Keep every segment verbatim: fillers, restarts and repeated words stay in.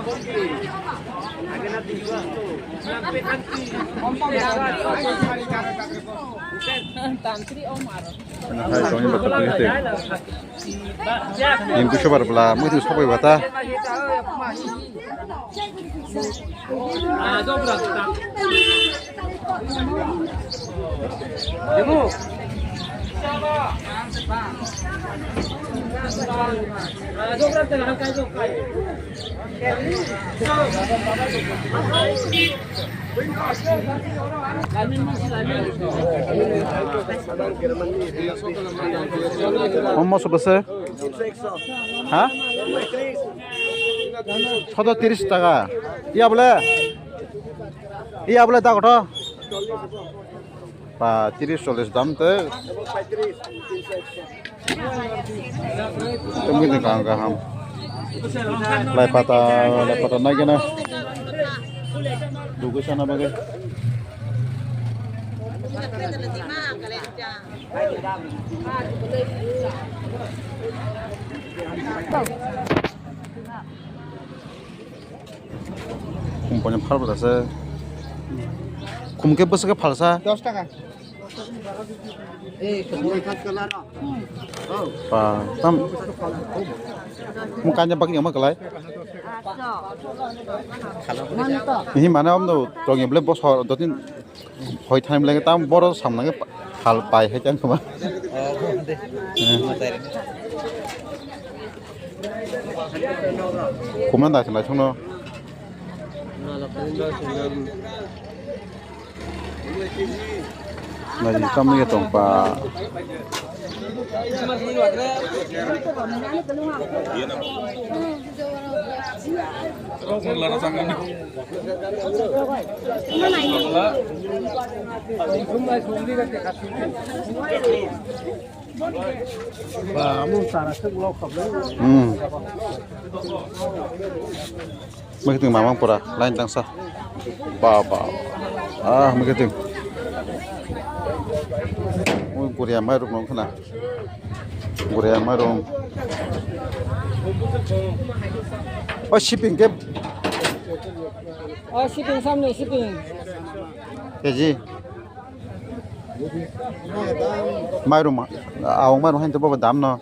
Hai, tongni bathang twi. Tini busobar bwla muitu sokbai bata. Omo sobose? Ha? Sodo tiris taka. Iya bole? Iya bole da koto? Pa tiris chollis dam te. Tungwi ni kaham kaham. Lai pata, lai pata nai gana. Dugu sana bagai. Kumpani phalbwsa se. Khum khe bwswk khe phalsa? Dos taka. Ba, tam. Mo kanya bagni ama kalai. Hi mane om do tongi ble bosor dotin. Hoi time lagi tam boro samnang phal pai hai tang khuma. Oh, de. Khumna da khna chungno. Na ni kam ni tong pa. Hmm. Mekting mamang pura line tangsa. Ba, ba. Ah, mekting. Ui, guria mai rok nong khna. Guria mai rok. Oh, shipping ke. Oh, shipping samne shipping. Keji. Mairum, awang mairum hain to baba dam no.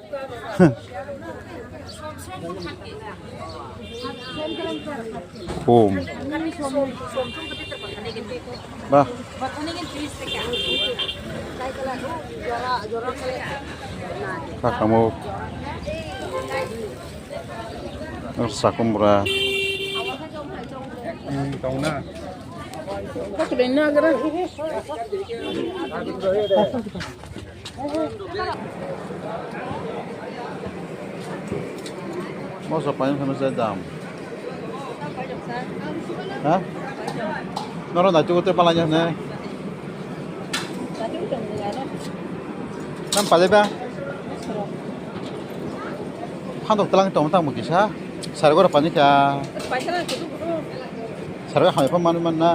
Boom. Ba. Kakamo. Sakumbra. Hmm, tong na. Moso paiyung kheno se dam. Ha? Noro nai tugo te palanya ne. Nam palai ba? Phandok telang tong tang bo kisa. Sargo ra pani kha. Sargo hamai pha manu man na.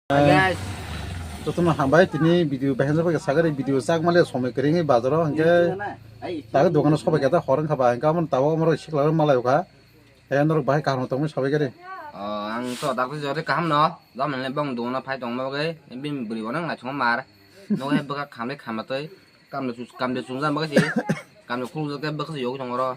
Guys. Jotono hambai tini video bahan jaba ke sagari video chak male somoi kering bazaro hingke tag dogano sobai kata horeng khaba hingke amon tabo amoro sikla malai kha. He norok bahai kaham tongmani sabai gari. Oh, ang to dak jori kaham no. Jam le bong dona phai tong mo ge. Bim buri bonang na chong mar. No he baka kham le kham toi. Kam le sus kam le sung jam baka si. Kam le khul ke baka si yok tong ro.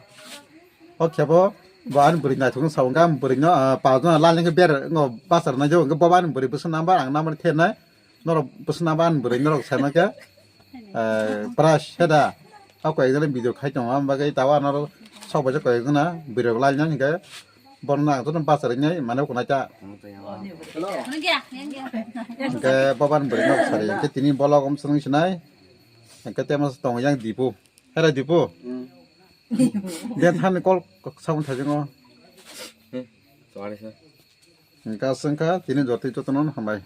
O khebo ban buri na chung sa ngam buri no pa no la le ber ngo basar na jo ngo ban buri bus number ang number the na. Norok bwswk nang ba ani bwrwi norok sai mankha, eh, pura seda. O koi ekjone video khai tongo, aboni bagwi tabuk norok sok bai koi ekjona video lai nang hinkhe bono nang joto bachari nai mane oko naita. Hinkhe bo bani bwrwi norok sari hinkhe tini vlog om swrwng sinai. Hinkhe temo tongo yang Dipu. Hera Dipu. Hmm. Den thani call sabun thajengo. Hmm. Sorry sir. Hinkhe aswk wngkha tini jotoi jotono hambai.